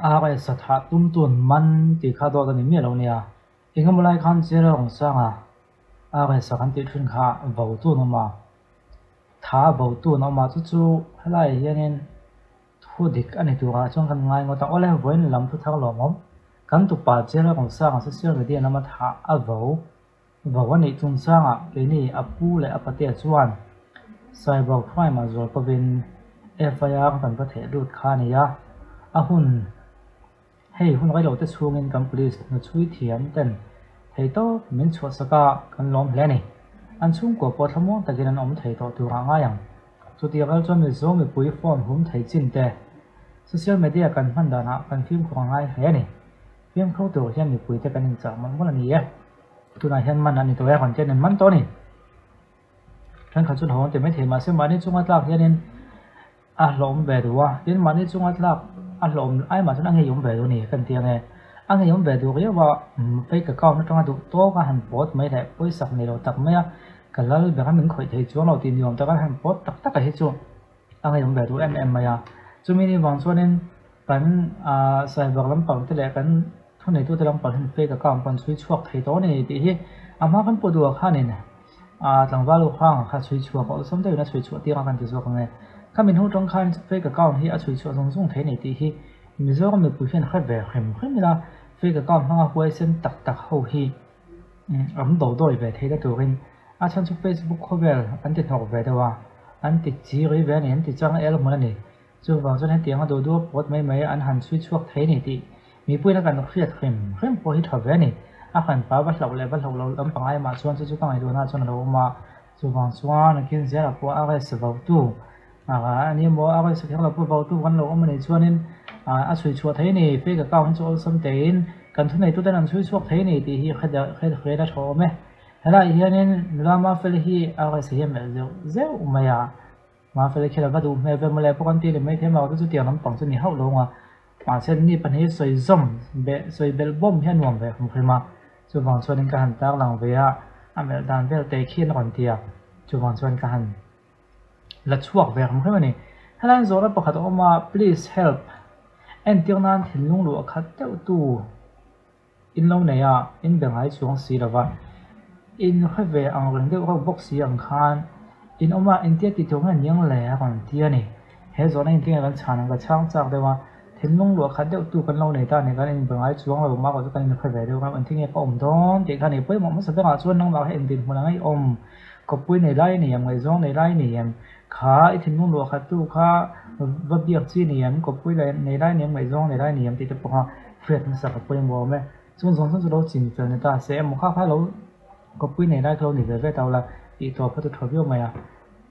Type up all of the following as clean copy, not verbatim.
RS a thah tum tun man tih kha dawt a ni miah lo nia. Engemaw lai khan General Rungsanga RS a kan tih thin kha vo tun awm a, tha vo tun awm a, chu chu helaiah hianin thu dik a ni turah chuan kan ngai ngawt a. Awle, vawiin lam thu thar lawmawm kan tupa General Rungsanga social media lama thah a vo vo a nih chungchangah keini a pu leh a patea chuan cyber crime-ah zual kovin FIR kan va theh lut kha a ni a, a hun Hei hun rei lote chhungin kan police hnuchhui thiam ten thei tawp min chhuahsak a, kan lawm hle a ni. An chhungkua pawh thlamuang takin an awm thei tawh turah ngai ang. Chutiang ral chuan Mizo mipui phone hum thei chin te, social media kan hman danah kan fimkhur a ngai hle a ni. Fimkhur tur hian mipuite kan inchah mawlh mawlh a ni e. Tunah hian man a ni tawh e, rawn tian in man tawh a ni. Thenkhat chu hlauhawm ti maithei mahse mahni chunga tlak hianin a hlawm ve duh a, tin mahni chunga tlak a hlawm ai mah chuan a ngeiawm ve duh a ni kan ti ang e. A ngeiawm ve duh riau a, fake account atanga duh tawk a han pawt mai leh pawisak nei lo tak mai a, ka lal ber a min khawih thei chuang lo tih ni awm taka han pawt tak tak a hi chu a ngeiawm ve duh em em mai a. Chumi ni vang chuanin kan ah cyber lampang te leh kan thuneitute lampang hian fake account pawh an chhui chhuak thei tawh a ni tih hi a hma kan pawh duh ah khanin Ah tlangval u hrang kha chhui chhuak a awlsam deuhin a chhui chhuah tir a kan ti zawk ang e. Khami hnu tawng khan fake account hi a chhui chhuah zung zung thei nei tih hi Mizoram mipui hian hre ve hrim hrim ila fake account hmanga huaisen tak tak ho hi an do dawi ve thei ta turin a chhan chu Facebook khawvel an ti hnawk ve deuh a, an ti chi rei ve a ni, an ti chang el hmun a ni. Chuvang chuan hetianga duh duh a pawt mai mai an han chhui chhuak thei ni tih mipuiin a kan hriat hrim hrim pawh hi tha ve a ni. A han pa va hlauh leh va hlauh loh lam pangai mah chuan chu chu ka ngaihtuahna chuan a lo awm a. Chuvang chuan a kin zelah pawh a rest votu a ni emaw a rest kher lo pawh votu kan lo awm a nih chuanin a chhui chhuah thei a ni. Fake account hi chu awlsam tein kan thuneituten an chhui chhuak thei a ni tih hi hre hre a tha awm e. Helaiah hianin nula Mafeli hi a rest hian melh zeuh zeuh mai a. Mahse khel a va duh hmel ve mawle pawh kan ti leh maithei a, chu chutiang lampang chu ni hauh lo ang a. Mahse ni pahnih sawi zawm beh sawi belh bawm hi a nuam ve hrim hrim a, chuvang chuanin ka han tarlang ve a, a melh dan vel te khian a rawn ti a, chuvang chuan ka han la chhuak ve hrim hrim a ni. Helaiin zawhna pakhat a awm a, please help entir nan thinlung luah khat deuh tu. In lo nei a, in be ngai chuang si lo va, in hre ve ang reng deuh reuh bawk si ang khan in awm a, engtia ti tur nge niang le a rawn ti a ni. He zawhna intinge kan chhan ang ka chhang chak deuh a, thinlung luah khat deuh tu kan lo nei ta a ni, kan inbe ngai chuang lo mah chu kan inhre ve deuh reuh, engtinge ka awm dawn tih kha a ni. Pawimawh hmasa berah chuan nangmah kha engtin hmun a ngaihawm, kawppui nei lai a ni em, ngaihzawng nei lai a ni em, kha i thinlung luah khat tu kha va biak chi a ni em, kawppui nei lai a ni em, ngaihzawng nei lai a ni em tih te pawh kha Hriat hmasa ka pawimawh awm e. Chung zawng zawng chu lo chin fel ni ta se emaw kha kha lo kawppui nei lai kha lo ni ve ve ta ula tih tawp kha chu tha viau mai a.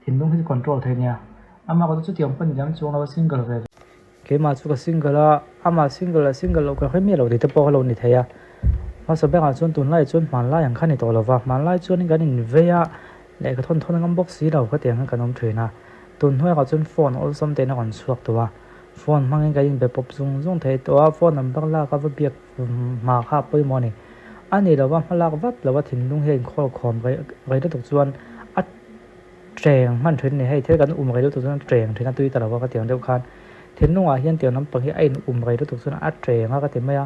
Thinlung hi chu control thei nia. Amah ka chu chutiang pawh ni lem chuang lo a single ve ve. Keimah chu ka single a, amah single a single loh ka hre miah lo tih te pawh kha lo ni thei a. Hmasa berah chuan tunlai chuan hmanlai ang kha ni tawh lo va, hmanlai chuanin kan invei a, lehkha thawn thawn a ngam bawk si lo khatiang khan kan awm thin a. Tun hnuaiah chuan phone awlsam tein a rawn chhuak tawh a. Phone hmangin kan inbe pawp zung zung thei tawh a, phone number lak a va biak hma kha a pawimawh a ni. A ni lova hmalak vat lova thinlung hi a inkhawl khawm rei rei lutuk chuan a cheng hman thin a ni. Hei thil kan um rei lutuk chuan a cheng thin a tui ta lova ka ti ang deuh khan thinlungah hian tiang lampang hi a in um rei lutuk chuan a cheng a ka ti mai a,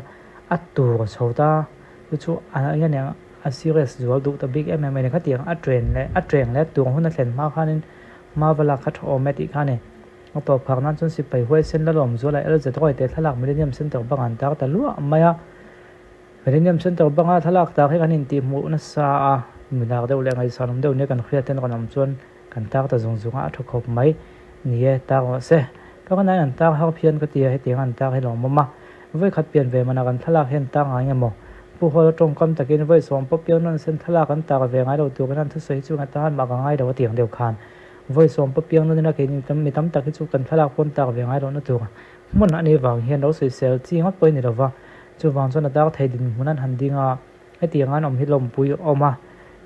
a tur chho ta chu chu a eng aniang a serious zual duh ta bik em em mai a ni. Khatiang a chen leh a cheng leh tur hun a thlen hma khanin hma va lak kha tha awm e tih kha a ni. A tawp phak nan chuan sipai huaisen la lawm zuala LZ Roy te thlalak Millennium Centre bang an tar ta luah mai a. Millennium Centre banga thlalak tak hi kan intihhmuh nasa a, milar deuh leh ngaihsan awm deuh nia kan hriat ten rawn awm chuan kan tar ta zung zung a, a tha khawp mai. Ni e, tar rawh se. Ka rawn aiin an tar har phian ka ti a, hetiang an tar hi lawmawm a. Vawi khat pian ve manah kan thlalak hian tar ngai nge maw? Pu Hawla tawngkam takin vawi sawm pawh piang nawn sen thlalak an tar ve ngai lo turin an thusawi hi chu atan mah ka ngai lo a ti ang deuh khan. Vawi sawm pawh piang nawn ila keini tam mi tam tak hi chu kan thlalak pawn tak ve ngai lohna tur hmun a nih vang hian lo sawisel chi ngawt pawh i ni lova, chuvang chuan a dar thei dinhmun an han ding a, hetiang an awm hi lawmpui a awm a,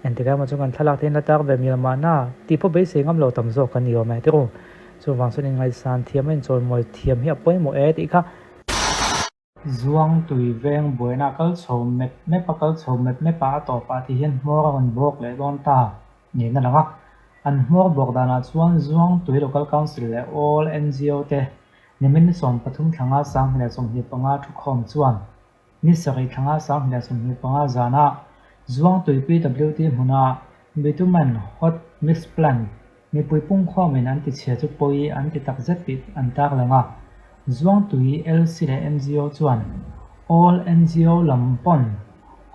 engtikah emaw chuan kan thlalak te hian la tar ve mial mahna tih pawh beisei ngam lo tam zawk kan ni awm e tirh u, chuvang chuan inngaihsan thiam a inchawimawi thiam hi a pawimawh e tih kha. Zuang tui veng buaina kal chho mep mep a kal chho mep mep a a tawpah ti hian hmawr a rawn bawk leh dawn ta niin a lang a. An hmawr bawk danah chuan Zuang tui Local Council leh All NGO te Nimin ni 13 thlanga 2025 thukhawm chuan ni sarih thlanga 2025 zana Zuangtui PWD hmuna Bitumen Hot Mix Plant mipui pungkhawmin an tichhia chu pawi an ti takzet tih an tarlang a. Zuangtui LC leh NGO chuan All NGO lam pawn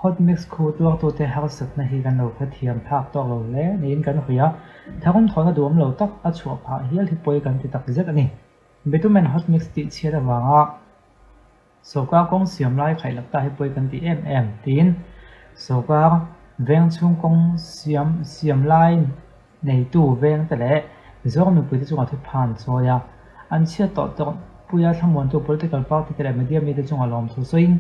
Hot Mix khu tuartute harsatna hi kan lo hrethiam phak tawk lo hle niin kan hria. Tharum thawhna duhawm lo tak a chhuah phah hial hi pawi kan ti takzet a ni. Bitumen Hot Mix tihchhiat avanga Sawrkar kawng siam lai khaih lak ta hi pawi kan ti em em tiin sawrkar veng chhung kawng siam siam lai neitu veng te leh Mizoram mipuite chungah thuphan chawi a, an chhiat tawh tawh puia thlamuantu political party te leh media mite chungah lawmthu sawiin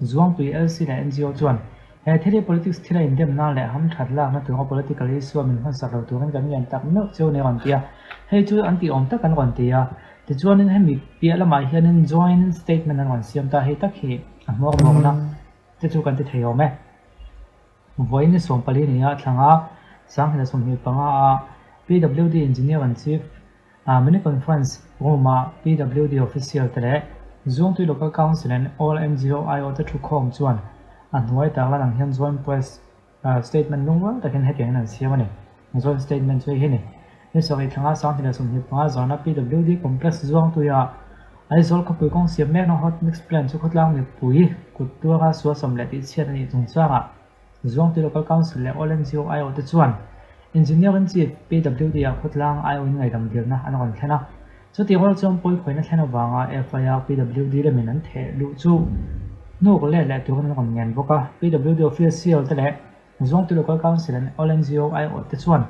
Zuangtui LC leh NGO chuan he thil hi politics thila indemna leh hamthat lakna tura political issue a min hmansak lo turin kan ngen tak meuh cheu nia rawn ti a, hei chu an tih awm tak an rawn ti a. Tichuanin hemi piah lamah hianin joint statement an rawn siam ta hei tak hi a hmuar bawkna te chu kan ti thei awm e. Vawiin ni 14 ni a thlanga 2025 a PWD Engineer and Chief Mini Conference Room a PWD Official te leh Zuangtui Local Council and All NGO IO te thukhawm chuan a hnuai tarlan ang hian joint press Statement lungrual takin hetiangin an siam a ni. Joint statement chu hei hi a ni. Ni sarih thlanga 2025 zana PWD Complex Zuangtuia Aizawl khawpui kawng siam mekna Hot Mix Plant chu khawtlang mipui kut tuara suasam leh tihchhiat a nih chungchangah Zuangtui Local Council leh All NGO aiawh te chuan Engineering Chief PWD ah khawtlang aiawhin ngaihdam dilna an rawn thlen a. Chutih rual chuan pawikhawihna thlen avanga FIR PWD lamin an theh luh chu hnuk let leh turin an rawn ngen bawk a. PWD official te leh Zuangtui Local Council and All NGO aiawh te chuan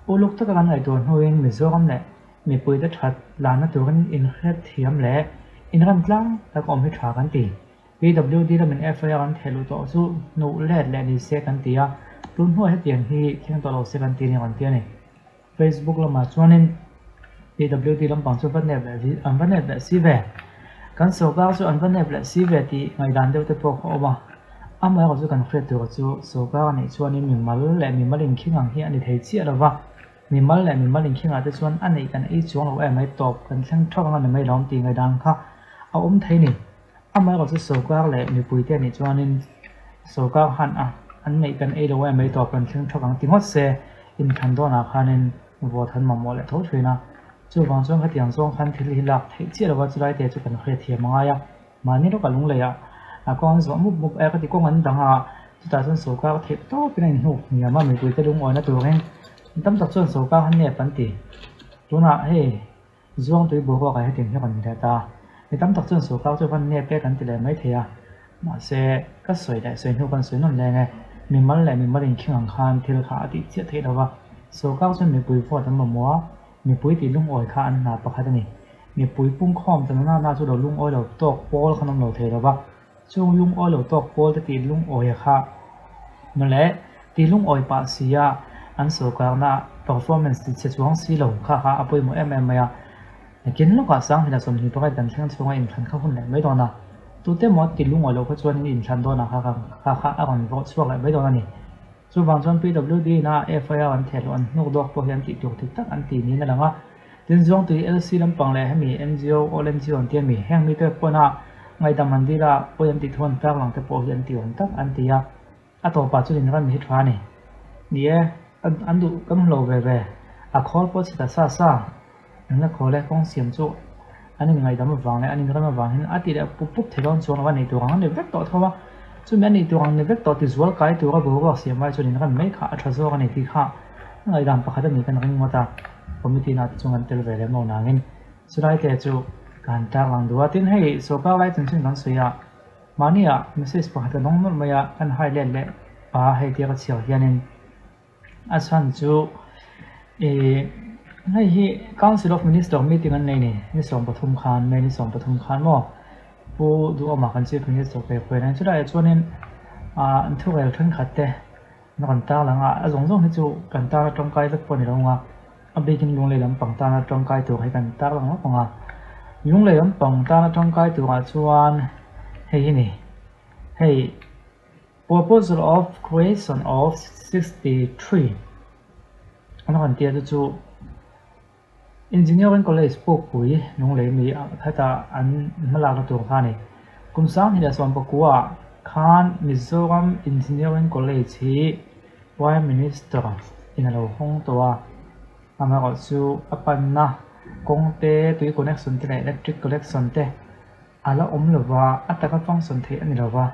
uluk taka kan ngaihtuah hnuin Mizoram leh mipuite that lanna turin inhrethiam leh inremtlang tak awm hi tha kan ti. PWD lamin FIR an theh luh tawh chu hnuh let leh ni se kan ti a, tun hnuah hetiang hi thleng tawh lo se kan ti a ni rawn ti a ni. Facebook lamah chuanin PWD lampang chu va nep leh an va nep leh si ve. Kan sorkar chu an va nep leh si ve tih ngaihdan deuh te pawh kha awm a. Amaherawh chu kan hriat tur chu sorkar a nih chuanin mimal leh mimal inkhing ang hi a ni thei chiah lo va. Mimal leh mimal inkhingah te chuan a neih kan ei chuang lo em mai tawp kan thleng thak ang a ni mai lo tih ngaihdan kha a awm thei ni. Amaherawh chu sorkar leh mipuite a nih chuanin sorkar han a an neih kan ei lo em mai tawp kan thleng thak ang ti ngawt se inthlan dawnah khanin vote han mamawh leh tho thin a. Chuvang chuan khatiang zawng khan thil hi lak theih chiah lova chulai te chu kan hriatthiam a ngai a. Mahni lawkah lungleiah a kawng an zawh mup mup e ka ti kawng an dang a, chutah chuan sorkar theih tawpin a inhnuk hniam a, mipuite lungawina turin tam tak chuan sorkar han nep an ti. Tunah hei Zuangtui boruakah hetiang hi a rawn inlet a, mi tam tak chuan sorkar chu van nep e kan ti leh mai thei a, mahse ka sawi leh sawi hnu kan sawi nawn leng e, mimal leh mimal inkhing ang khan thil kha a tih chiah theih lo va, sorkar chuan mipui vote an mamawh a, mipui tih lungawi kha an hna pakhat a ni. Mipui pungkhawm ta nana na chu lo lungawi lo tawk pawl khan awm lo thei lo va, chung lungawi lo tawk pawl te tih lungawi kha mawle tih lungawi pah si a an sorkarna performance ti chhe chuang si lo kha kha a pawimawh em em mai a. Nakin lawkah Sanghmela 28 kan thleng chhunga inthlan kha hun leh mai dawn a, tute maw ti lungawi lo kha chuanin inthlan dawnah kha kha kha a rawn vawh chhuak leh mai dawn a ni. Chuvang chuan PWD ina FIR an thehluh an hnuk dawk pawh hi an tih tur dik tak an ti niin a lang a. Tin, Zuangtui LC lampang leh hemi NGO, All NGO an ti a mi, heng mite pawna ngaihdam han dil a, pawi an tih thu an tarlang te pawh hi an ti awm tak an ti a. A tawpah chuan inram hi tha a ni. Ni e, an duh kan hmu lo ve ve. A khawl pawh chhe ta sa sa. Engla khawl e, kawng siam chu an inngaihdam avang leh an inrem avang hian a ti leh pup pup thei dawn chuang lo a nei tur ang a ni vek tawh tho a. Chumi a nih tur ang ni vek tawh ti zual kai tura boruak siam ai chuan inrem mai kha a tha zawk a ni tih kha ngaihdan pakhat a ni kan ring ngawt a. Committee na te chung an tel ve lem lo nangin chulai te chu ka han tarlang duh a. Tin hei sorkar lai chanchin kan sawi a, mahnia message pakhat ka dawng nawlh mai a, kan hai let leh pa hei tia ka chhiar hianin A chhan chu ih hei hi Council of Minister meeting an nei ni, ni 13 khan May ni 13 khan maw Pu Duhawma kan Chief Minister pe khuai reng chulaiah chuanin ah an thurel thenkhat te an rawn tarlang a, a zawng zawng hi chu kan tana tawngkai vek pawh a ni lo ang a, a bikin Lunglei lampang tana tawngkai tur hi kan tarlang lawk ang a, Lunglei lampang tana tawngkai turah chuan hei hi ni hei. Proposal of creation of 63 an rawn tia chu chu. Engineering College Pukpui Lunglei mi khata an hmalakna tur kha a ni. Kum 2019 khan Mizoram Engineering College hi Prime Minister in a lo hawng tawh a, amaherawhchu a panna kawng te, tui connection te leh electric connection te a la awm lo va, a taka function theih a ni lo va.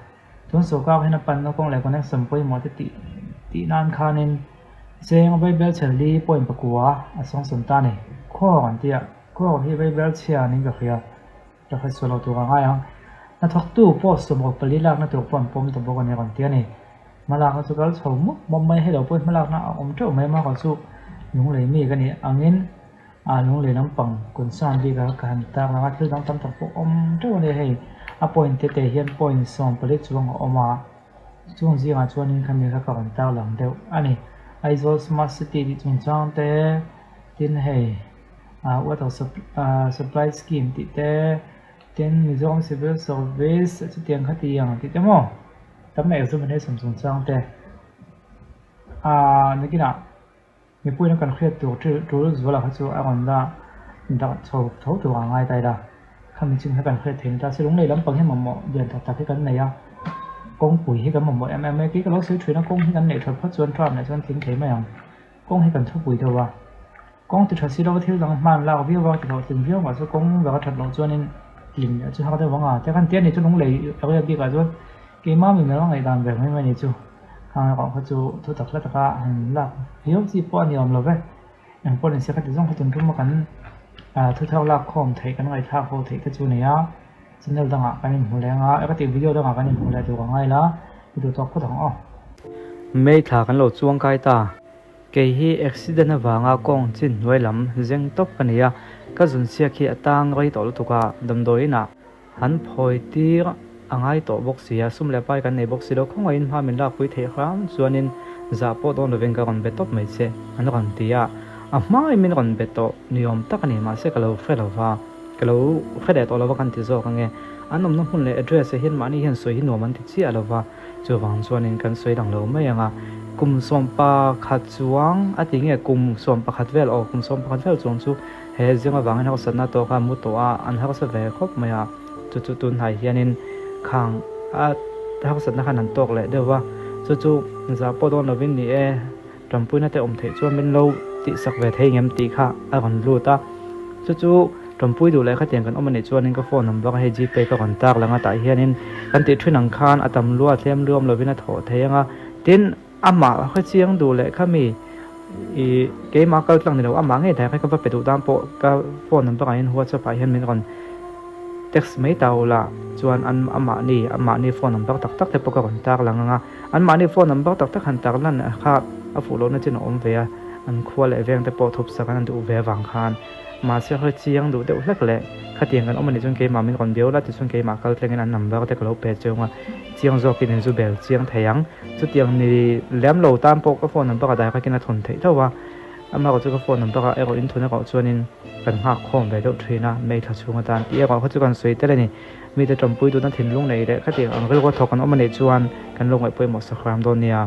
Tun sawrkar hian a panna kawng leh connection pawimawh te tih tih nan khanin cheng vaibelchhe li point pakua a sawngsawn ta a ni. Khuar an ti a, khuar hi vaibelchhia niin ka hria. Ka hre sual lo tur a ngai ang. Hnathawktu post 64 lakna tur pawh an pawm ta bawk a ni rawn ti a ni. Hmalakna chu kal chho mup mup mai hei lo pawhin hmalakna a awm teuh mai a, chu lunglei mi ka nih angin a lunglei lampang concern bik a ka han tak lang a, thil dang tam tak pawh awm teuh a ni hei. A point te te hian point 14 chuang a awm a, chung zingah chuanin khami kha ka rawn tak lang deuh a ni. Aizawl Smart City tih chungchang te tin hei. Water supply scheme tih te tin Mizoram civil service chutiang kha ti ang tih te maw tam leh examination chungchang te ah nakinah mipuiin kan hriat tur tul zuala kha chu a rawn la dah chho tho tur a ngai ta ila khami chin kha kan hriat theih ta se lunglei lampang hi mamawh lian tak tak hi kan nei a kawngpui hi kan mamawh em em mai kei ka lo sawi thin a kawng hi kan neih that phawt chuan tram leh chuan tling thei mai ang kawng hi kan thupui deuh a. Kawng ti tha si lo thil dang hman lak viau a ti hlawhtling viau mah chu kawng laka that loh chuanin lim leh chu hak deuh vang a, te khan tia ni chu lunglei area bikah chuan keimah mi mela ngaihdan ve mai mai ni chu khang erawh kha chu thu tak hla taka han lak viau chi pawh a ni awm lo ve, engpawh ni se khati zawng kha tun tum a kan thu thar lak khawm theih kan ngaihthlak ho theih te chu a ni a, channel dangah kan inhmu leng a, ka tih video dangah kan inhmu leh tur a ngai la, i duh tawk phawt ang aw. May thla kan lo chuang kai ta. Kei hi accident avanga kawng chin hnuai lam zeng tawp ka nei a, ka zun siak hi a tang rei tawh lutuk a, damdawi inah han phawi tir a ngai tawh bawk si a, sum leh pai kan nei bawk si lo, khawngaihin hma min lakpui theih hram chuanin zah pawh dawn lovin ka rawn be tawp mai che an rawn ti a, a hmain min rawn be tawh ni awm tak a ni, mahse ka lo hre lo va, ka lo hre leh tawh lo va kan ti zawk ange, an awmna hmun leh address ah hian mahni hian sawi hi nuam an ti chiah lo va. Chuvang chuanin kan sawi lang lo mai ang a, kum 11 chuang a ti nge kum 11 vel aw kum 11 vel chuang chu he zing avangin harsatna tawka mu tawh a, an harsa ve khawp mai a, chu chu tunhnai hianin khang a harsatna khan an tawk leh deuh va, chu chu zah pawh dawn lovin ni e, Ṭanpuina te awm theih chuan min lo tihsak ve thei ngem tih kha a rawn lut a, chu chu ṭanpui duh leh khatiang kan awm a nih chuanin ka phone number hei gpay ka rawn tak lang a tah hianin kan tih ṭhin ang khan a tam lua tlem luam lovin a thawh thei ang a, tin amah hrechiang duh leh kha mi ih keimah kal tlang ni lo amah ngei daih kha ka va pe duh dan pawh ka phone number ah hian whatsapp ah hian min rawn text mai ta ula chuan an amahni amahni phone number tak tak te pawh ka rawn tar lang ang a. An mahni phone number tak tak han tar lan kha a fuh lohna chin a awm ve a, an khua leh veng te pawh thup sak an duh ve avang khan mahse hawi chiang duh deuh hlek leh khatiang kan awm a nih chuan keimah min rawn biau la tichuan keimah kal tlengin an number te ka lo pe cheu a, chiang zawkin in zu bel chiang thei ang. Chutiang ni lem lo tan pawh ka phone number a direct in a thawn theih tho a, amaherawhchu ka phone number ah erawh in thawn erawh chuanin kan nghak khawm ve deuh thin a, May thla chhung atan tih erawh kha chu kan sawi tel a ni. Mite ṭawmpui duhna thinlung nei leh khatiang ang rilru a thawk an awm a nih chuan kan lo ngaih pawimawh sak hram dawn nia.